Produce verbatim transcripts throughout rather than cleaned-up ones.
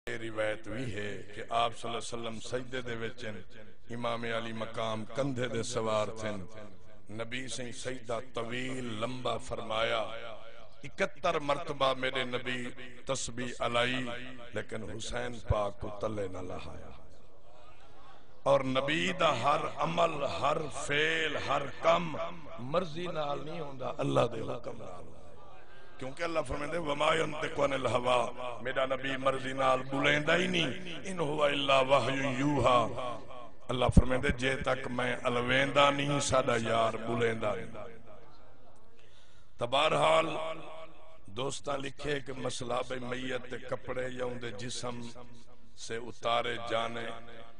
اے روایت وی ہے کہ آپ صلی اللہ علیہ وسلم سجدے دے وچ ہن، امام علی مقام کندھے دے سوار تھن۔ نبی سئیں سجدہ طویل، لمبا فرمایا۔ اکہتر مرتبہ میݙے نبی تسبیح الائی، لیکن حسین پاک کوں تلے نہ لہایا۔ اور نبی دا ہر عمل، ہر فعل، ہر کم مرضی نال نہیں ہوندا، اللہ دے حکم نال ہوندا۔ کیونکہ اللہ فرمیندے، "وما ينطق عن الهوى"، میݙا نبی مرضی نال ٻولیندا ہی نہیں، "إن هو إلا وحي يوحى"۔ اللہ فرمیندے، "جے تک میں الویندا نہیں، ساݙا یار ٻولیندا نہیں۔" تاں بہرحال دوستاں لکھے کہ مصلاب میت تے کپڑے یا اوندے جسم سے اتارے جانے،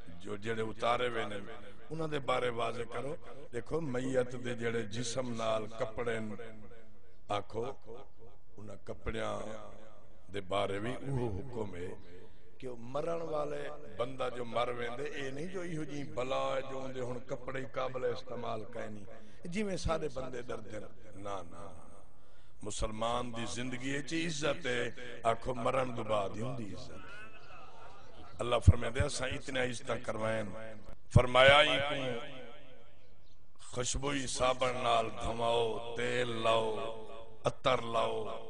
جو جڑے اتارے ویندن، انہاں دے بارے واضح کرو۔ ݙیکھو، میت دے جڑے جسم نال کپڑے ہن، آکھو، انہاں کپڑیاں دے بارے وی اوہو حکم ہے کہ او مرݨ والے، بندہ جو مر ویندے، اے نہیں جو ایہو جیں بلا ہے جو اوندے ہݨ کپڑے ہی قابل استعمال کائنی، جیویں سارے بندے ݙردن۔ نہ، نہ، مسلمان دی زندگی اچ عزت ہے، آکھو، مرݨ دو بعد ہی ہوندی عزت۔ اللہ فرمیندے، اساں اتنیاں عزتاں کروائن۔ فرمایا، ایں کوں خوشبوئی صابن نال دھواؤ، تیل لاؤ، عطر لاؤ۔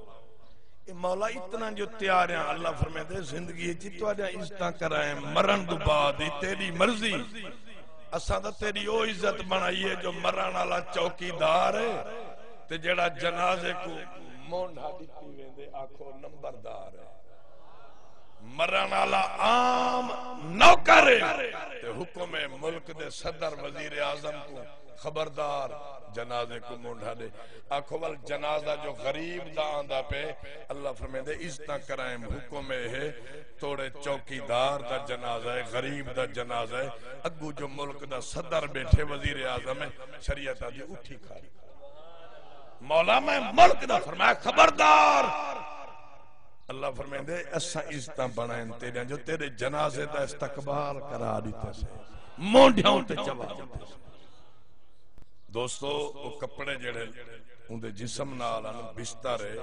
اے مولا، اتنا جو تیاریاں، اللہ فرمیندے، زندگی اچ تہاݙیاں عزتاں کرائیں، مرݨ دو بعد ہی تیݙی مرضی۔ اساں تاں تیݙی او عزت بݨائی ہے جو مرݨ والا چوکیدار ہے تے جڑا جنازے کوں مونڈھا ݙتی ویندے، آکھو، نمبردار ہے۔ مرݨ والا عام نوکر ہے تے حکم ملک دے صدر، وزیر اعظم کوں، خبردار، جنازے کوں مونڈھا ݙے۔ آکھو، ول جنازہ جو غریب دا آندا پئے، اللہ فرمیندے، عزتاں کرائم، حکم اے ہے، توڑے چوکیدار دا جنازہ ہے، غریب دا جنازہ ہے، اڳوں جو ملک دا صدر ٻیٹھے، وزیر اعظم ہے، شریعت آدھی اٹھی کھڑ۔ مولا، میں ملک دا، فرمایا، خبردار۔ اللہ فرمیندے، اساں عزتاں بݨائن تیݙیاں جو تیݙے جنازے دا استقبال کرا ݙتے سے، مونڈھیاں تے چوا ݙتے سے۔ دوستو، او کپڑے جڑے اوندے جسم نال ہن، بستر ہے،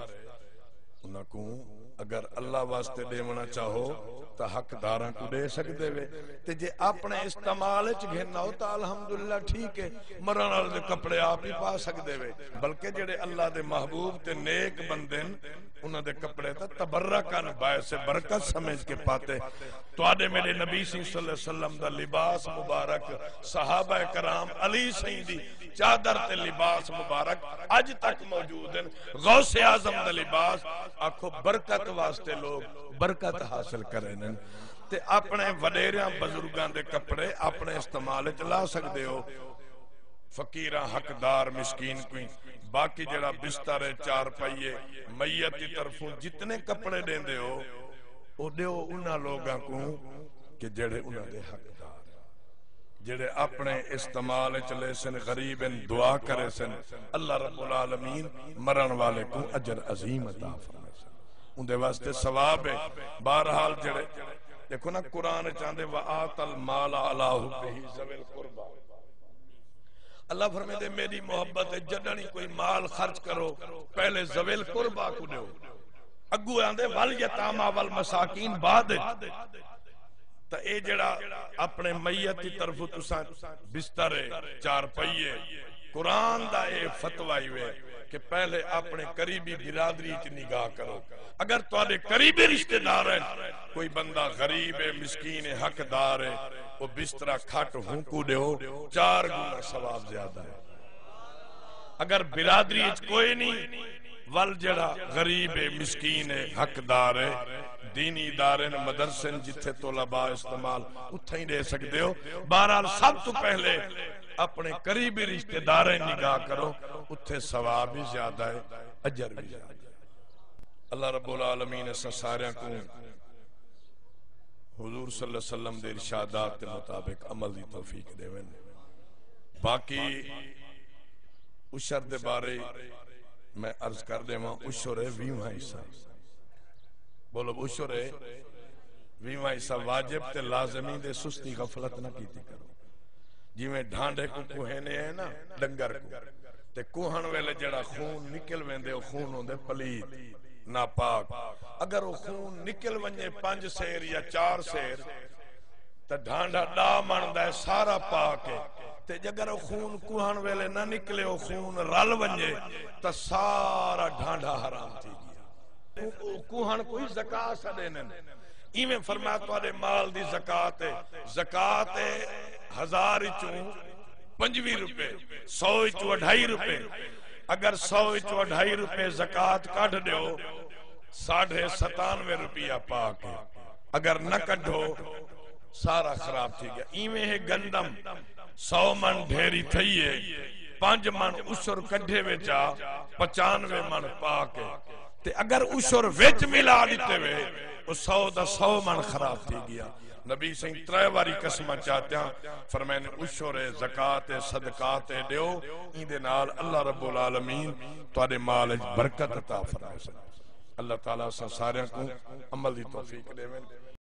انہاں کوں اگر اللہ واسطے ݙیوݨا چاہو تاں حقداراں کوں ݙے سڳدے وے، تے جے اپݨے استعمال اچ گھن آؤ تاں الحمدللہ ٹھیک ہے، مرݨ والے دے کپڑے آپ ہی پا سڳدے وے۔ بلکہ جڑے اللہ دے محبوب تے نیک بندے ہن، انہاں دے کپڑے تاں تبرکاً، باعث برکت سمجھ کے پاتے۔ تہاݙے میݙے نبی صلی اللہ علیہ وسلم دا لباس مبارک، صحابہ کرام، علی سئیں دی چادر تے لباس مبارک اڄ تک موجود ہن۔ غوث اعظم دا لباس، آکھو، برکت واسطے لوگ برکت حاصل کریندن۔ تے اپݨے وݙیریاں بزرگاں دے کپڑے اپݨے استعمال اچ لا سڳدے ہو۔ فقیراں، حقدار، مسکین کوں۔ باقی جڑا بستر ہے، چارپائی ہے، میت دی طرفوں جتنے کپڑے ݙیندے ہو، او ݙیو انہاں لوگاں کوں کہ جڑے انہاں دے حقدار ہن، جڑے اپݨے استعمال اچ لیسن، غریب ہن، دعا کریسن، اللہ رب العالمین مرݨ والے کوں اجر عظیم عطا فرمیسن۔ اوندے واسطے ثواب ہے۔ بہرحال جڑے، ݙیکھو نا، قرآن اچ آندے، "وآتى المال على حبه ذوي القربى"۔ اللہ فرمیندے، میݙی محبت اچ جݙݨ ہی کوئی مال خرچ کرو، پہلے ذوی القربیٰ کوں ݙیو۔ اڳوں آندے، "والیتامیٰ والمساکین" بعد اچ۔ تاں اے جڑا اپݨے میت دی طرفوں تساں بستر ہے، چارپائی ہے، قرآن دا اے فتویٰ ہی وے کہ پہلے اپݨے قریبی برادری اچ نگاہ کرو۔ اگر تہاݙے قریبی رشتہ دار ہن، کوئی بندہ غریب ہے، مسکین ہے، حقدار ہے، او بسترا کھٹ ہونکوں ݙیو، چار گنا ثواب زیادہ ہے۔ اگر برادری اچ کوئی نہیں، ول جڑا غریب ہے، مسکین ہے، حقدار ہے، دینی ادارے نے، مدرسے نے، جتھے طلباء استعمال، اتھاں ہی ݙے سڳدے ہو۔ بہرحال، سب توں پہلے اپݨے قریبی رشتہ داریں نگاہ کرو، اتھے ثواب وی زیادہ ہے، اجر وی زیادہ ہے۔ اللہ رب العالمین اساں ساریاں کوں حضور صلی اللہ علیہ وسلم دے ارشادات دے مطابق عمل دی توفیق ݙیون۔ باقی عشر دے بارے میں عرض کر ݙیواں، عشر ہے ویہواں حصہ۔ بولو، عشر ہے ویہواں حصہ۔ واجب تے لازمی دے سستی غفلت نہ کیتی کرو۔ جیویں ڈھانڈے کوں کوہیندے ہیں نا، ڈنگر کوں، تے کوہݨ ویلے جڑا خون نکل ویندے، او خون ہوندے پلیت۔ ناپاک۔ اگر او خون نکل ونڄے پنج سیر یا چار سیر، تاں ڈھانڈھا ݙاہ مݨ دا ہے، سارا پاک ہے۔ تے جگر او خون کوہݨ ویلے نہ نکلے، او خون رل ونڄے، تاں سارا ڈھانڈھا حرام تھی ڳیا۔ او، او کوہݨ کوں زکوٰۃ سݙیندن۔ ایویں فرمایا، تہاݙے مال دی زکوٰۃ ہے، زکوٰۃ ہے ہزار وچوں پنجویہہ روپے، سو وچوں اڑھائی روپے۔ اگر سو وچوں اڑھائی روپے زکوٰۃ کڈھ ݙیو، ساڑھے ستانوے روپیہ پاک ہے۔ اگر نہ کڈھو، سارا خراب تھی ڳیا۔ ایویں ہے گندم، سو مݨ ڈھیری تھئی ہے، پنج مݨ عشر کڈھے وچ آ، پچانوے مݨ پاک ہے۔ تے اگر عشر وچ ملا ݙتے وے، او سو دا سو مݨ خراب تھی ڳیا۔ نبی سئیں ترے واری قسماں چاتیاں، فرمائن، عشر ہے، زکوٰۃ ہے، صدقات ہے، ݙیو، ایندے نال اللہ رب العالمین تہاݙے مال وچ برکت عطا فرمائے۔ اللہ تعالیٰ اساں ساریاں کوں عمل دی توفیق ݙیوے۔